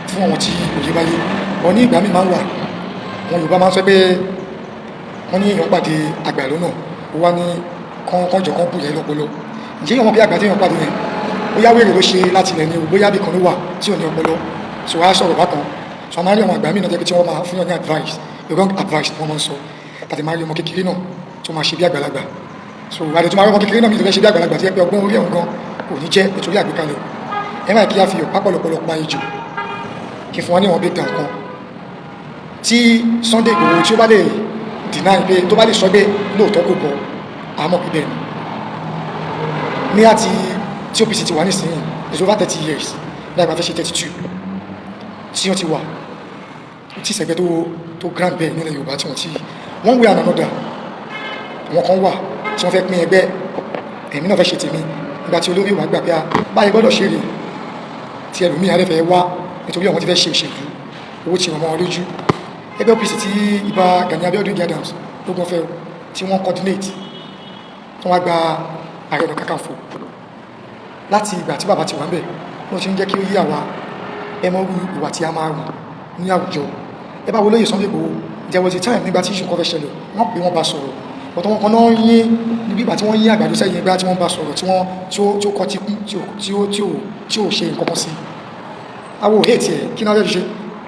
Speaker 9: fún àwọn tí òye bá yé wọn. Ní ìgbà míì máa ń wà, àwọn Yorùbá máa ń sọ pé wọ́n ní èèyàn pàdé àgbà lọ́nà, ó wá ní kánjọ kan bù yẹn lọ́pọlọ. Ǹjẹ́ èèyàn mọ̀ pé àgbà tí èèyàn pàdé yẹn, bóyá wèrè ló ṣe láti ilẹ̀ ni o, bóyá ibì kan ló wà tí ò ní ọpọlọ, so wàá sọ̀rọ̀ bákan. So a máa ń rí àwọn àgbà míì náà jẹ́ pé tí wọ́n máa fún yàn ní advice, the wrong advice ni wọ́n máa ń sọ, tàbí máa rí ọmọ kékeré náà tó máa ṣe bí àgbàlagbà. So àdè tó máa rí ọmọ kékeré náà mi tó fẹ́ ṣe bí àgbàlagbà, tí yẹ pé ọgbọ́n orí ẹ̀hún gan kò ní jẹ́ nítorí àgbékalẹ̀. Ẹ máa kí á fi ọ̀pá pọ̀lọpọ̀lọ pa ejò. Kí fún wa ní àwọn breakdown kan tí Sunday Igboho tí ó bá lè deny pé, tó bá lè sọ pé lóòótọ́ kò bọ̀, àmọ́ pé bẹ́ẹ̀ ni. Ní àti tí OPC ti wà nísìnyí is over 30 years, láì máa fẹ́ ṣe 32 tí wọ́n ti wà, tí ìsẹ̀gbẹ́ tó grand bẹ́ẹ̀ nílẹ̀ Yorùbá tí wọ́n ti one way and another. Àwọn kan wà tí wọ́n fẹ́ pín ẹgbẹ́, èmi náà fẹ́ ṣe tèmi. Nígbà tí olórí wa gbà pé a báyìí gbọ́dọ̀ ṣe rè, tí ẹlòmíì alẹ́ fẹ́ wá nítorí àwọn tí fẹ́ ṣe òṣèlú, owó ti ràn mọ́ wọn lójú. Ẹgbẹ́ OPC tí Ìbà Gani Abiodun Ige Adams lógún fẹ́ tí wọ́n coordinate, tí wọ́n gba Ààrẹ Ọ̀nà Kakanfò, láti ìgbà tí bàbá ti wà ń bẹ̀, wọ́n ti ń jẹ́ kí ó yí àwa ẹ mọ́ rú ìwà tí a máa rù ní àwùjọ. Ẹ bá wo lóye Sunday Igboho, there was a time nígbà tí ìṣùkọ́ fẹ́ ṣẹlẹ̀, wọ́n pè, wọ́n bá sọ̀rọ̀ ọ̀tọ̀, wọn kan náà yín níbi ìgbà tí wọ́n yín àgbàdo sẹ́yìn ìgbà tí wọ́n bá sọ̀rọ̀, tí wọ́n tí ó kọ́ ti kún tí ó ṣe nǹkan kan sí. Àwọn ò hate ẹ. Kí náà fẹ́ fi ṣe?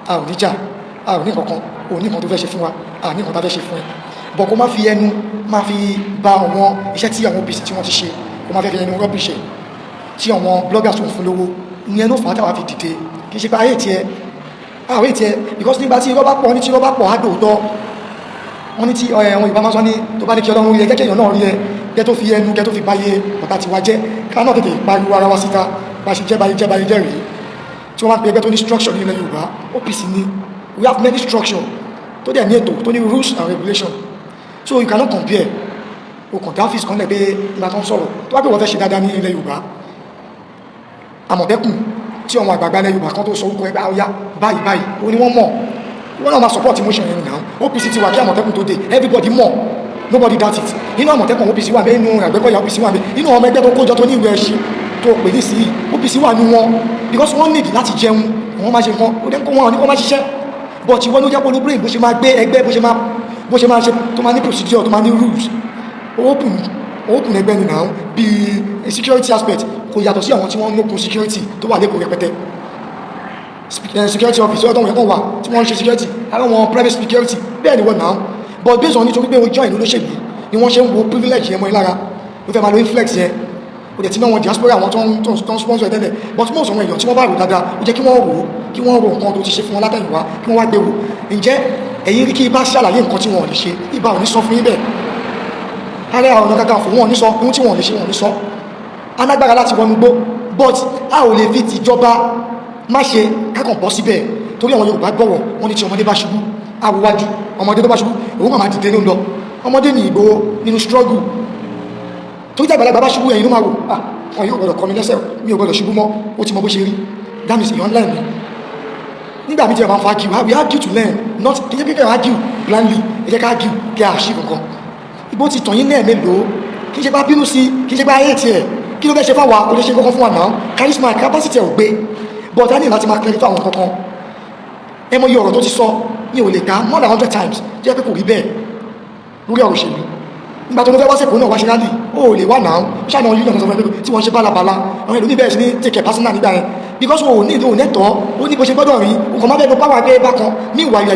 Speaker 9: A ò ní jà, a ò ní kankan, ò ní nǹkan tó fẹ́ ṣe fún wa, a ní nǹkan tó fẹ́ ṣe fún ẹ. Bọ̀ kó má fi ẹnu má fi ba àwọn iṣẹ́ tí àwọn OPC tí wọ́n ti ṣe, kó má fẹ́ fi ẹnu rubbish ẹ̀ tí àwọn bloggers tó ń fún lówó. Ìyẹn ló fà á táwa fi dìde. Kì í ṣe pé ayé tiẹ̀, àwọn ètì ẹ, because nígbà tí irọ́ bá pọ̀ ní, tí irọ́ bá pọ̀, á dòótọ́. Wọ́n ní tí àwọn Yorùbá máa sọ ní, tó bá ní kí Ọlọ́run rí ẹ, kẹ́kẹ́ èèyàn náà rí ẹ, kẹ́ tó fi ẹnu kẹ́ tó fi báyé ọ̀tá tiwa jẹ́, ká náà tètè pariwo ara wa síta bá ṣe jẹ́ báyé jẹ́ báyé jẹ́ rèé. Tí wọ́n bá pe ẹgbẹ́ tó ní structure ní ilẹ̀ Yorùbá, OPC ní. We have many structure tó dẹ̀ ní ètò, tó ní rules and regulation, so you cannot compare. O kàn dá ọ́fíìsì kan lẹ̀ pé ìgbà tó ń sọ̀rọ̀, tó bá pè wọ́n fẹ́ ṣe dáadáa ní ilẹ̀ Yorùbá, Àmọ̀tẹ́kùn tí àwọn àgbààgbà ilẹ̀ Yorùbá kan tó sọ orúkọ ẹgbẹ́ ọ̀yá báyìí báyìí, ó ní wọ́n mọ̀, wọ́n náà máa support motion yẹn nìyàwó. OPC ti wà kí Àmọ̀tẹ́kùn tó dé. Everybody mọ̀, nobody doubt it. Nínú Àmọ̀tẹ́kùn, OPC wà bẹ́ẹ̀. Nínú Àgbẹ̀kọ̀yà, OPC wà bẹ́ẹ̀. Nínú ọmọ ẹgbẹ́ tó kójọ tó ní ìwé ẹṣin tó pè ní sí, OPC wà ní wọn, because wọ́n need láti jẹun, wọ́n máa ṣe nǹkan. Ó dẹ́ kó wọn ní kó máa ṣiṣẹ́, but ìwọ ló jẹ́ pé olú brain bó ṣe máa gbé ẹgbẹ́, bó ṣe máa ṣe, tó máa ní procedure, tó máa ní rules. Open ẹgbẹ́ ni now. Bí security aspect, kò yàtọ̀ sí àwọn tí wọ́n ń lókun security tó wà lẹ́kọ̀ọ́ rẹpẹtẹ. Security office ọ̀dọ́ wọn wà tí wọ́n ń ṣe security, àwọn wọn private security bẹ́ẹ̀ ni wọ́n náà. But based on nítorí pé o join olóṣèlú ni wọ́n ṣe ń wo privilege yẹn mọ́ ẹ lára, ló fẹ́ máa lo influence yẹn. O dẹ̀ ti ná wọn diaspora, àwọn tó ń sponsor ẹ̀ tẹ́lẹ̀. But most àwọn èèyàn tí wọ́n bá rò dáadáa, ó jẹ́ kí wọ́n rò ó, kí wọ́n rò nǹkan tó ti ṣe fún wọn látẹ̀yìnwá, kí wọ́n wá gbé wò. Ǹjẹ́ ẹ̀yin rí kí ibà ṣàlàyé nǹkan tí wọ́n ò lè ṣe? Ibà ò ní sọ fún yín bẹ́ẹ̀. Ààrẹ Ọ̀nà Kakanfò, wọn ò ní sọ ohun tí wọn ò lè ṣe, wọn ò ní sọ. Alágbára láti wọnú gbó, but a ò lè fi tìjọba má ṣe kákàn bọ́ síbẹ̀, torí àwọn Yorùbá gbọ́wọ̀, wọn ní tí ọmọdé bá ṣubú, awúwájú. Ọmọdé tó bá ṣubú, òun kàn máa dìde ló ń lọ. Ọmọdé ní Ìgbòho nínú struggle, torí tí àgbàlagbà bá ṣubú, ẹ̀yìn ló máa wò. Ah, wọn yóò gbọdọ̀ kọ́ mi lẹ́sẹ̀, mi ò gbọdọ̀ ṣubú mọ́. Ó ti mọ bó ṣe rí. That means èèyàn learn ni. Nígbà mi tí a máa ń fa argue, we argue to learn, not kí jẹ́ kíkẹ́ argue blindly. Ẹ jẹ́ ká argue kí a achieve nǹkan. Ibo ti tàn yín náà mélòó? Kì í ṣe bá bínú sí, kì í ṣe bá ayé tiẹ̀. Kí ló fẹ́ ṣe fáwa? Kò lè ṣe kankan fún wa náà. Charisma, capacity ẹ̀ ò gbé, but a ní láti máa clarify àwọn kankan. Ẹ mọ iye ọ̀rọ̀ tó ti sọ ní ò lè ká more than 100 times jẹ́ pé kò rí bẹ́ẹ̀ lórí ọ̀rọ̀ òṣèlú. Nígbà tó ló fẹ́ wá sẹ́kọ̀ọ́ náà, wá ṣe rally, ó lè wà náà. Ṣáà union sọ fún ẹ tí wọ́n ṣe bálabàla, àwọn ìlú níbẹ̀ sí ní take it personal nígbà yẹn, because o ní ìdóhùn nẹ́tọ̀ọ́, ó ní bó ṣe gbọ́dọ̀ rí o kàn má bẹ́ẹ̀ lo power pé bákan. Ní ìwà ìyà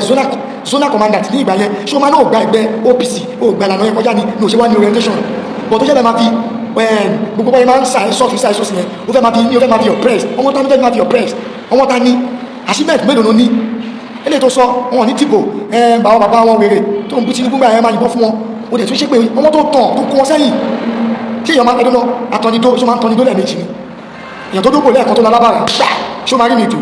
Speaker 9: zonal commandant ní ìgbà yẹn, ṣé o máa náà gba ẹgbẹ́ OPC, o gba ìlànà yẹn kọjá ní o ṣe wá ní orientation? But tó ṣẹlẹ̀ máa fi gbogbo báyìí máa ń sa sọ́ọ̀tún sa ìsọ́sì yẹn, ó fẹ́ máa fi ní, ó fẹ́ máa fi oppress ọmọ ta ní, fẹ́ máa fi oppress ọmọ ta ní. Achievement mélòó ló ní? Eléyìí tó sọ wọn ní dìbò, bàbá bàbá wọn wèrè tó ń bú Tinubu gbà yẹn, máa yìnbọn fún wọn. Ó dẹ̀ tún ṣe pé ọmọ tó tàn tó kó wọn sẹ́yìn. Ṣé èèyàn máa ẹdún náà atọ́nidó? Ṣó máa ń tọ́nidó lẹ́ẹ̀mejì ni? Èèyàn tó dóbò lẹ́ẹ̀kan tó lọ lábàrà, ṣó máa rí mi dù?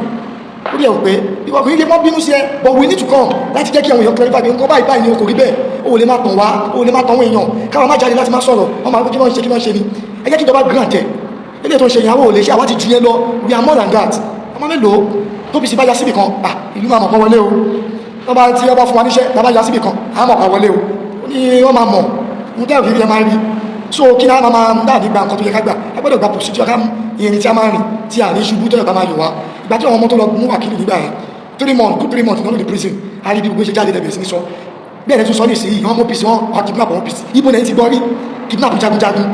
Speaker 9: Ó dẹ̀ pé ìwọ kò ní lè mọ́ bínú sí ẹ, but we need to come láti jẹ́ kí àwọn èèyàn clarify pé nǹkan báyìí báyìí ni, o kò rí bẹ́ẹ̀. O lè máa tàn wá, o lè máa tàn àwọn èèyàn, káwọn má jáde láti má sọ̀rọ̀. Wọ́n máa kí wọ́n ṣe, kí wọ́n ṣe ni. Ẹ jẹ́ kí ìjọba grant ẹ̀. Eléyìí tó ń ṣe ìyàwó ò lè ṣe, àwa ti ju yẹn lọ. We are more than that. Ọmọ mélòó tó fi sí bá ya síbì kan, ah, ìlú máa mọ̀ pọ́n wọlé o. Wọ́n bá tí wọ́n bá fún wa níṣẹ́, tá bá ya síbì kan, á mọ̀ pọ́n wọlé o. Ó ní wọ́n máa mọ̀ ohun tẹ́lẹ̀ rí ẹ máa rí. So kí náà máa dáà nígbà nǹkan tó yẹ ká gbà, a gbọ́dọ̀ gba procedure ká ìrìn tí a máa rìn tí a ní ṣubú tẹ́lẹ̀ bá máa yọ wá. Ìgbà tí àwọn ọmọ tó lọ mú wákìlì nígbà yẹn, 3 months, good 3 months náà ló di prison. A rí bí gbogbo ṣe jáde lẹ́bẹ̀ẹ́ sí ní sọ bẹ́ẹ̀. Lẹ́tún sọ ní ìsinyìí, àwọn ọmọ OPC, wọn wá kidnap àwọn OPC. Ibo lẹ́yìn ti gbọ́ rí kidnap jagunjagun?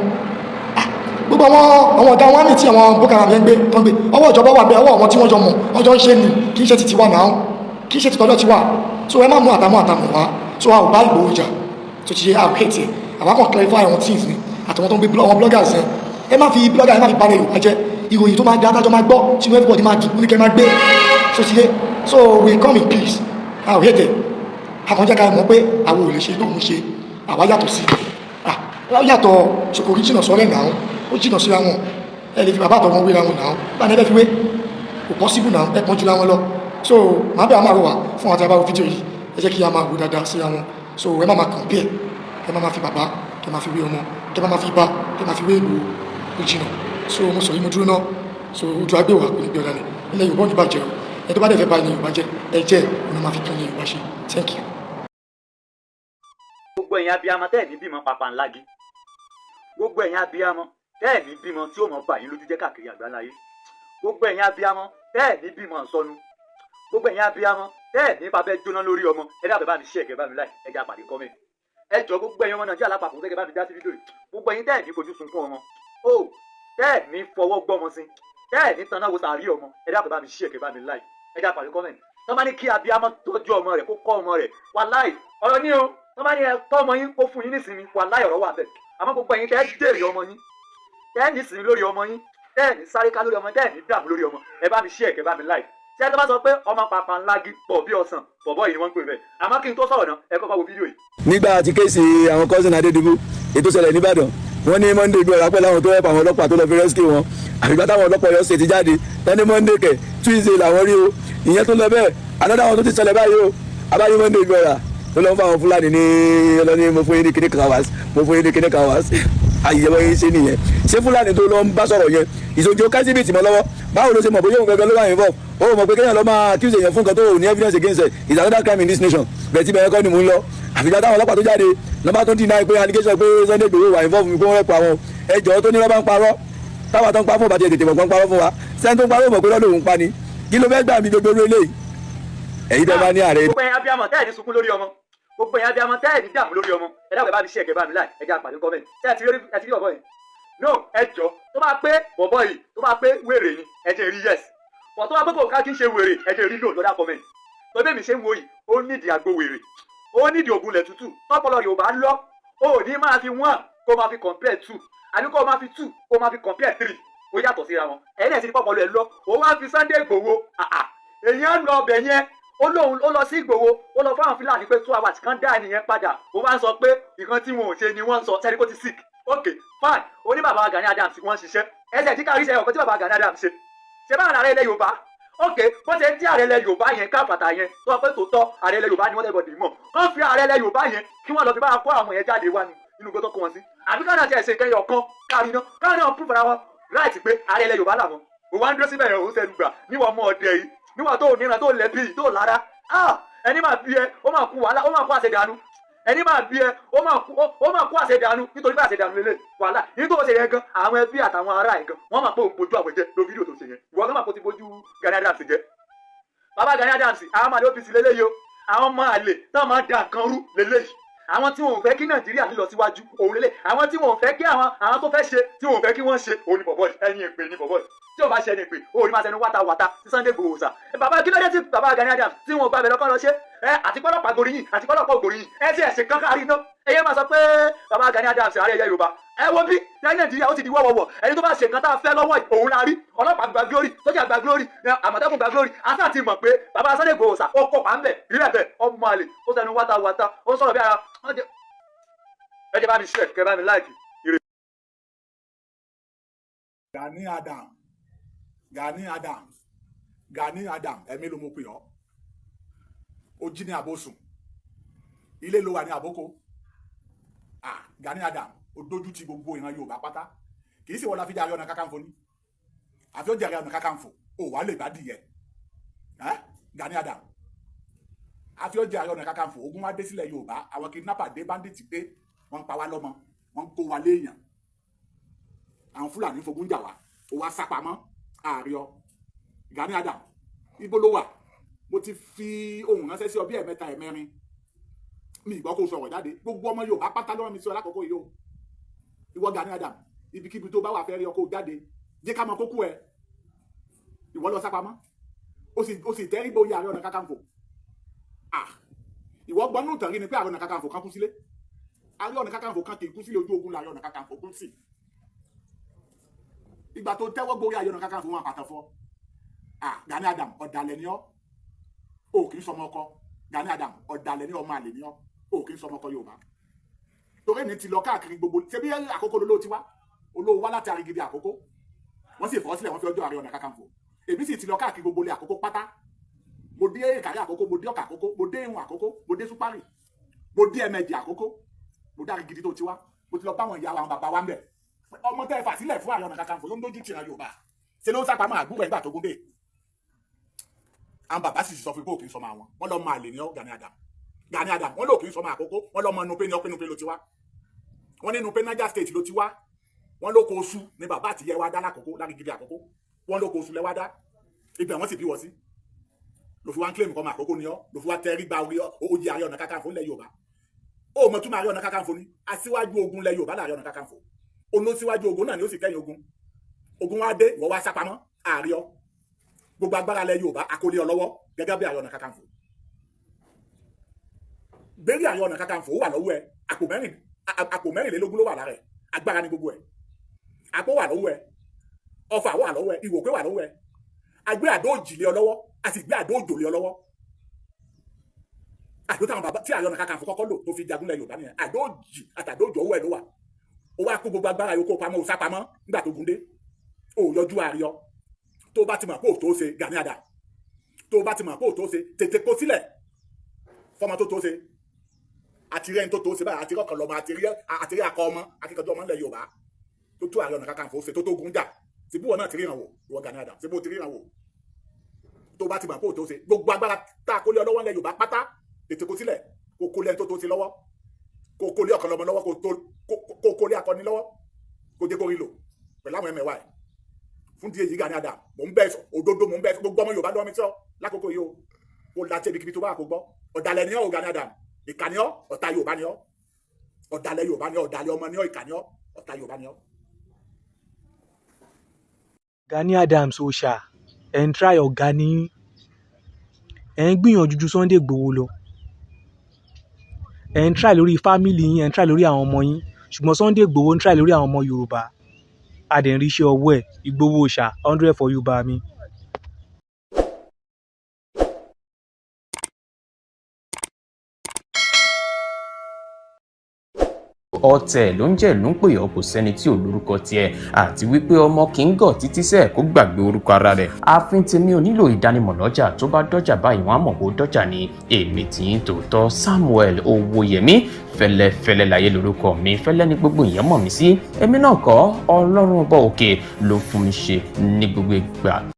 Speaker 9: Gbogbo àwọn ọ̀gá wọn ní tí àwọn Boko Haram yẹn gbé tó ń gbé, ọwọ́ ìjọba wà bẹ́ẹ̀, ọwọ́ àwọn tí wọ́n jọ mọ̀ wọ́n jọ ń ṣe ni. Kì í ṣe ti tiwa náà, kì í ṣe ti tọ́jọ́ tiwa. So ẹ má mú àtàmú àtàmú wá. So a ò bá Ìgbòho jà tó ti ṣe, a ò hate ẹ. Àwa kàn clarify àwọn things ni, àtàwọn tó ń gbé àwọn bloggers yẹn. Ẹ má fi blogger, ẹ má fi balẹ̀ Yorùbá jẹ́. Ìròyìn tó máa dá adájọ́ máa gbọ́ sínú, everybody máa dùn ní kẹ́ máa gbé. So ti yé. So we come in peace. A ò hate ẹ. Àkànjẹ́ ká mọ̀ pé àwọn ò lè ṣe tóun ṣe. Àwa yàtọ̀ sí, ah, yàtọ̀ ṣòkòrí jìnà sọ́rẹ́ náà, ó jìnà síra wọn. Ẹ lè fi bàbá àtọmọ wéra wọn náà bá ní ẹ fi wé, kò possible náà. Ẹ pọ́n jù wọn lọ. So màá bẹ̀, àwọn máa rọ̀ wá fún àwọn tí a bá wo fídíò yìí, ẹ jẹ́ kí a máa wò dáadáa síra wọn. So ẹ má máa compare, ẹ má máa fi bàbá kẹ máa fi wé ọmọ, kẹ má máa fi bá kẹ máa fi wé Ìgbòho, ó jìnà. So mo sọ yìí, mo dúró náà. So ojú agbéwà kò ní gbé ọ̀dà ilẹ̀ Yorùbá ò ní bàjẹ́ o. Ẹ tó bá dẹ̀ fẹ́ bá ilẹ̀ Yorùbá jẹ́, ẹ jẹ́ òun náà máa fi tún ilẹ̀ Yorùbá ṣe. Thank you.
Speaker 5: Gbogbo ẹ̀yin abiyamọ tẹ́ ẹ̀ ní bímọ pàpà ńlági, gbogbo ẹ̀yin abiyamọ tẹ́ ẹ̀ ní bímọ tí ó mọ̀ bà yín lójú jẹ́ káàkiri àgbáláyé, gbogbo ẹ̀yin abiyamọ tẹ́ ẹ̀ ní bímọ sọnù, gbogbo ẹ̀yin abiyamọ tẹ́ ẹ̀ ní fabẹ́ jóná lórí ọmọ, ẹ dábàá bá mi share, kẹ́ bá mi like, ẹ jẹ́ àpàdé comment. Ẹ jọ, gbogbo ẹ̀yin ọmọ Nàìjíríà lápapọ̀, kẹ́ bá mi dá sí fídíò yìí. Gbogbo ẹ̀yin tẹ́ ẹ̀ ní fojú sunkún ọmọ o, tẹ́ ẹ̀ ní fọwọ́ gbọ́mọ sí. Tẹ́ ẹ̀ ní tanná wo sàárì ọmọ. Ẹ dákun, bá mi share, kẹ́ bá mi like, ẹ dákun pàdé comment. Tọ́ bá ní kí abiyamọ tọ́jú ọmọ rẹ̀, kó kọ́ ọmọ rẹ̀, wàláì ọ̀rọ̀ ní o. Tọ́ bá ní ẹ tọ́ ọmọ yín, kó fún yín nísinmi, wàláì ọ̀rọ̀ wà bẹ́ẹ̀. Àmọ́ gbogbo ẹ̀yin tẹ́ ẹ jèrè ọmọ yín, tẹ́ ẹ nísinmi lórí ọmọ yín, tẹ́ ẹ ní sáré ká lórí ọmọ, tẹ́ ẹ ní dààmú lórí ọmọ, ẹ bá mi share, kẹ́ bá mi like. Ṣé ẹ tó bá sọ pé ọmọ pàpà ńlá gi pọ̀ bí ọsàn bọ̀bọ̀ yìí ni wọ́n ń pè bẹ́ẹ̀. Àmọ́ kí n tó sọ̀rọ̀ náà, ẹ kọ́kọ́ wo fídíò yìí.
Speaker 10: Nígbà tí case àwọn cousin Adédìbú ètò ṣẹlẹ̀ nìbàdàn, wọ́n ní Monday gbé ọ̀rá pẹ̀lú àwọn tó help àwọn ọlọ́pàá tó lọ fi rescue wọn. Àfìgbà táwọn ọlọ́pàá Ọ̀yọ́ State jáde tán ní Monday kẹ̀, Tuesday làwọn rí o. Ìyẹn tó lọ bẹ́ẹ̀, another wọn tó ti ṣẹlẹ̀ báyìí o, abáyé Monday gbé ọ̀rá tó lọ ń fa àwọn Fúlàní ní ọlọ́ní, mo fún yín ní kíní kan wá, mo fún yín ní kíní kan wá. Àyẹ̀wò yín ṣe nìyẹn. Ṣé Fúlàní tó lọ ń bá sọ̀rọ̀ yẹn ìṣojú kẹ́síbìtì mọ́ lọ́wọ́? Báwo ló ṣe mọ̀ bóyá òun gangan ló wà involve? Ó mọ̀ pé kéèyàn lọ máa accuse èèyàn fún nǹkan tó ní evidence against it is another crime in this nation. Bẹ́ẹ̀ tí bẹ́ẹ̀ kọ́ ni mò ń lọ. Àfìgbà táwọn ọlọ́pàá tó jáde lọ́ba tó deny pé allegation pé Sunday Igboho wà involve mi, pé wọ́n rẹ̀ pa àwọn ẹjọ́ tó ní rọ́bà ń parọ́, táwa tó ń pa fún ọ̀bàtì tètè mọ̀ pọ́n parọ́ fún wa. Sẹ́ni tó ń parọ́ mọ̀ pé lọ́dọ̀ òun pa ni. Kí ló fẹ́ gbà mí gbogbo orí eléyìí? Èyí tẹ́ bá ní ààrẹ.
Speaker 5: Gbogbo ẹ̀yin abiyamọ tẹ́ ẹ̀ ní sunkún lórí ọmọ, gbogbo ẹ̀yin abiyamọ tẹ́ ẹ̀ ní dààmú lórí ọmọ, ẹ dákun, ẹ bá mi share, kẹ́ bá mi like, ẹ jẹ́ àpàdé comment. Ṣé ẹ ti rí, ẹ ti rí bọ̀bọ̀ yìí? No, ẹ jọ, tó bá pé bọ̀bọ̀ yìí, tó bá pé wèrè ni, ẹ jẹ́ rí yes. Bọ̀ tó bá pé kò ká kí n ṣe wèrè, ẹ jẹ́ rí no lọ́dà comment. Tó bẹ́ẹ̀ mi ṣe ń wo yìí, ó nídìí àgbo wèrè, ó nídìí ògùn lẹ̀ tútù. Tọ́pọ̀lọ́ rẹ̀ ò bá lọ, ó ní máa fi one kó máa fi compare two, àbí kó máa fi two kó máa fi compare three. Ó yàtọ̀ síra wọn. Ẹ̀yin náà ti ní pọ̀pọ̀lọ́ ẹ̀ lọ. Ó wá fi Sunday Igboho, èèyàn lọ ọbẹ̀ yẹn, ó lóun ó lọ sí Ìgbòho, ó lọ fáwọn Fúlàní pé 2 hours kan dá ẹnìyẹn padà. Ó wá ń sọ pé nǹkan tí wọn ò ṣe ni wọ́n ń sọ. Sẹ́ni kó ti sick? Ok, fine. Ó ní bàbá Gani Adams wọ́n ń ṣiṣẹ́ ẹsẹ̀ tí kárí ṣe ọ̀kan tí bàbá Gani Adams ṣe ṣe bá ààrẹ ilẹ̀ Yorùbá. Ok, bó ṣe ń tí ààrẹ ilẹ̀ Yorùbá yẹn káfàtà yẹn tó wọ́n pé tòótọ́ ààrẹ ilẹ̀ Yorùbá ni wọ́n tẹ̀ bọ̀dì mọ̀ kán fi ààrẹ ilẹ̀ Yorùbá yẹn kí wọ́n lọ fi bá kó àwọn yẹn jáde wá ní inú gbọ́dọ̀ kó wọn sí, àbí káwọn náà ti ẹ̀sìn kẹyọ kan kárí náà, káwọn náà prove ara wọn right pé ààrẹ ilẹ̀ Yorùbá làwọn. Òun wá ń dúró síbẹ̀ yẹn, òun sẹ́nu gbà níwọ̀n ọmọ ọ̀dẹ yìí, níwọ̀n tó níran tó lẹ́bí yìí tó lára. Ah, ẹni máa bí ẹ, ó máa kú wàhálà, ó máa kú àṣẹdànù. Ẹni máa bí ẹ, ó máa kú àṣẹdànù, nítorí pé àṣẹdànù lélẹ̀ wàhálà ní tó ṣe yẹn gan. Àwọn ẹbí àtàwọn ará ẹ̀ gan, wọ́n máa pé òun bójú àwọn jẹ lórí fídíò tó ṣe yẹn. Ìwọ gan máa kó ti bójú Gani Adams jẹ. Bàbá Gani Adams, àwọn máa lé OPC lélẹ́yìí o. Àwọn máa lè tán máa da nǹkan rú lélẹ́yìí. Àwọn tí wọn ò fẹ́ kí Nàìjíríà lílọ síwájú òun lélẹ̀. Àwọn tí wọn ò fẹ́ kí àwọn tó fẹ́ ṣe, tí wọn ò fẹ́ kí wọ́n ṣe, òun ni bọ̀bọ̀ yìí. Ẹni èpè ni bọ̀bọ̀ yìí. Tí o bá ṣe ẹni èpè, òun ni máa ṣẹnu wátawàta sí Sunday Igboho sà. Bàbá, kí ló dé tí bàbá Gani Adams tí wọn ò gbàgbé lọ́kọ́ lọ ṣe ẹ àti pọ́lọ́pàá goríyìn àti pọ́lọ́pàá ògòríyìn ẹ ti ẹ̀sìn kan kárí iná? Ẹyẹ máa sọ pé bàbá Gani Adams ààrẹ ẹ̀yẹ Yorùbá. Ẹ wo bí ní Nàìjíríà ó ti di wọ́wọ́wọ́. Ẹni tó bá ṣe nǹkan tá a fẹ́ lọ́wọ́ yìí, òun la rí. Ọlọ́pàá gba glory, sójà gba glory, Àmọ̀tẹ́kùn gba glory. Asa ti mọ̀ pé bàbá Sunday Igboho sà ó kópa ńbẹ̀ ìrẹ́ bẹ̀. Ọmọ àlè, ó sẹnu wátawàta, ó sọ̀rọ̀ bí ara. Ẹ jẹ́ bá mi share, kẹ́ bá mi like.
Speaker 7: Gani Adams, Gani Adams, Gani Adams, ẹ̀mí ló mo pè ọ́. Ó jí ní àbòsùn, ilé ló wà ní àbókò. Ah, Gani Adams, ó dójú ti gbogbo ìran Yorùbá pátá. Kì í sì wọ́n la fi jẹ́ Ààrẹ Ọ̀nà Kakanfò ní àfi ó jẹ́ Ààrẹ Ọ̀nà Kakanfò, ó wà lè bá dìyẹ. Gani Adams, àfi ó jẹ́ Ààrẹ Ọ̀nà Kakanfò, ogun wá dé sílẹ̀ Yorùbá, àwọn kidnapper dé, bandit dé, wọ́n ń pa wá lọ́mọ, wọ́n ń kó wa léèyàn, àwọn Fúlàní fogun jà wá, ó wá sápamọ́ ààrẹ ọ. Gani Adams, ibo ló wà? Mo ti fi ohùn ránṣẹ́ sí ọ bí ẹ̀mẹ́ta, ẹ̀mẹ́rin, mi ìgbọ́ kó sọ̀rọ̀ jáde. Gbogbo ọmọ Yorùbá pátá lọ́rọ̀ mi sí ọ lákòókò yìí o. Ìwọ Gani Adams, ibikíbi tó bá wà, fẹ́ rí ọ, kó jáde, jẹ́ ká mọ kókó ẹ. Ìwọ lọ sápamọ́, ó sì tẹ́rí bóyá Ààrẹ Ọ̀nà Kakanfò. Ah, ìwọ gbọ́n nù tàn rí ni pé Ààrẹ Ọ̀nà Kakanfò kan kú sílé. Ààrẹ Ọ̀nà Kakanfò kan kì í kú sílé, ojú ogun la Ààrẹ Ọ̀nà Kakanfò kú sí. Ìgbà tó tẹ́wọ́ gbórí Ààrẹ Ọ̀nà Kakanfò, wọn àpàtàn fọ́. Ah, Gani Adams, ọ̀dàlẹ̀ ni ọ́, o kì í sọmọ ọkọ. Gani Adams, ọ̀dàlẹ̀ ni, ọmọ àlè ni ọ́, o kì í sọmọ ọkọ Yorùbá. Torí mi ti lọ káàkiri gbogbo ṣebí àkókò lolóò ti wá, olówó wá láti Arigidi Àkókò, wọ́n sì fọ́ sílẹ̀, wọ́n fi ọjọ́ Ààrẹ Ọ̀nà Kakanfò. Èmi sì ti lọ káàkiri gbogbo ilé àkókò pátá. Mo dé Ìkàrí Àkókò, mo dé Ọ̀kà Àkókò, mo dé Ìhun Àkókò, mo dé Súpárì, mo dé Ẹ̀mẹjì Àkókò, mo dé Arigidi tó ti wá. Mo ti lọ báwọn ìyá wa, àwọn bàbá wa ń bẹ̀. Ọmọ tẹ́ ẹ fà sílẹ̀ fún Ààrẹ Ọ̀nà Kakanfò ló ń dójú tìran Yorùbá. Ṣe ló ń sápamọ́ àgbúrò ẹgbà tó gún dé. Àwọn bàbá sì sọ fún pé òkè ń sọmọ àwọn wọn lọ máa lè ní ọ. Gani Adam, Gani Adam, wọn lò kì í sọmọ àkókò, wọn lọ mọ Nupe ní ọpẹ. Nupe ló ti wá. Wọn ní Nupe, Niger State ló ti wá. Wọn ló kó oṣù ní bàbá àtìyẹ wa dá lákòókò lágídí àkókò. Wọn ló kó oṣù lẹwà dá ibẹ̀, wọ́n sì bí wọ́n sí. Ló fi wá ń claim kọ́ ọmọ àkókò ni ọ́, ló fi wá tẹrí gba orí oyè Ààrẹ Ọ̀nà Kakanfò ńlẹ̀ Yorùbá. Ó mọ̀ túmọ̀ Ààrẹ Ọ̀nà Kakanfò ni? Aṣíwájú ogun ńlẹ̀ Yorùbá l'Ààrẹ Ọ̀nà Kakanfò. Olóṣíwájú ogun náà ni ó sì kẹ́yìn ogun. Ogun wá dé, ìwọ wá sápamọ́.
Speaker 4: Ààrẹ ọ, gbogbo agbára ilẹ̀ Yorùbá akólé ọ lọ́wọ́ gẹ́gẹ́ bí Ààrẹ Ọ̀nà Kakanfò. Béèrè Ààrẹ Ọ̀nà Kakanfò, ó wà lọ́wọ́ ẹ. Àpò mẹ́rin, àpò 24 ló wà lára ẹ. Agbára ní gbogbo ẹ. Àpò wà lọ́wọ́ ẹ, ọfà wà lọ́wọ́ ẹ, ìwòpé wà lọ́wọ́ ẹ. Agbé àdó òjì lé ọ lọ́wọ́, a sì gbé àdó òjò lé ọ lọ́wọ́. Àdó táwọn bàbá tí Ààrẹ Ọ̀nà Kakanfò kọ́kọ́ lò tó fi jagun lẹ̀ Yorùbá nìyẹn. Àdó òjì àtàdó òjò, ọwọ́ ẹ ló wà. Ó wá kó gbogbo agbára yòókù pamọ́, ó sá pamọ́ nígbà tó gúndé, ó yọjú àríyọ. Tó bá ti mọ̀ pé ò tó ṣe, Gani Adams, tó bá ti mọ̀ pé ò tó ṣe, tètè kó sílẹ̀ fọmọ tó tó ṣe. Àti rí ẹni tó tó ṣe báyìí, àti rí ọkàn lọmọ, àti rí akọ ọmọ, akíkanjú ọmọ ńlẹ̀ Yorùbá tó tó Ààrẹ Ọ̀nà Kakanfò ṣe, tó tó gun jà. Síbí wọn náà ti ríran wò, ìwọ Gani Adams? Síbí o ti ríran wò? Tó bá ti mọ̀ pé ò tó ṣe, gbogbo agbára tá a kó lé ọ lọ́wọ́ ńlẹ̀ Yorùbá pátá, tètè kó sílẹ̀, kó kó lé ẹni tó tó ṣe lọ́wọ́, kó kó lé ọ̀kan lọ́mọ lọ́wọ́, kó kó lé akọni lọ́wọ́, kó jẹ́ kó rí lò pẹ̀lú àwọn ẹ̀mẹ̀wá ẹ̀. Fún díẹ̀ yìí, Gani Adams, mò ń bẹ́ sọ òdodo, mò ń bẹ́ sọ. Gbogbo ọmọ Yorùbá lọ́wọ́ mi sọ lákòókò yìí o, kó láti ibikíbi tó bá kó gbọ́. Ọ̀dàlẹ̀ ni ọ́ o, Gani Adams. Ìkà ni ọ́, ọ̀tá Yorùbá ni ọ́. Ọ̀dàlẹ̀ Yorùbá ni ọ́, ọ̀dàlẹ̀ ọmọ ni ọ́, ìkà ni ọ́, ọ̀tá Yorùbá ni ọ́.
Speaker 11: Gani Adams òòṣà, ẹ̀ ń try. Ọ̀gá ni yín, ẹ̀ ń gbìyànjú ju Sunday Igboho lọ. Ẹ̀ ń try lórí family yín, ẹ̀ ń try lórí àwọn ọmọ yín, ṣùgbọ́n Sunday Igboho ń try lórí àwọn ọmọ Yorùbá. A dẹ̀ ń rí iṣẹ́ ọwọ́ ẹ̀. Igboho òòṣà, 100 for you, bá mi.
Speaker 1: Ọ̀tẹ̀ ló ń jẹ́, ló ń pè ọ́, kò sẹ́ni tí ò lórúkọ tiẹ̀, àti wípé ọmọ kì í gọ̀ títí sẹ́ẹ̀ kó gbàgbé orúkọ ara rẹ̀. Ààfin tèmi ò nílò ìdánimọ̀ lọ́jà. Tó bá dọ́jà báyìí, wọ́n á mọ̀ kó dọ́jà ni. Èmi tí ń tòótọ́, Samuel Owóyẹmí Fẹ́lẹ́fẹ́lẹ́ láyé lórúkọ mi. Fẹ́lẹ́ ní gbogbo èèyàn mọ̀ mí sí. Èmi náà kọ́, Ọlọ́run ọba òkè ló fún mi ṣe ní gbogbo ìgbà.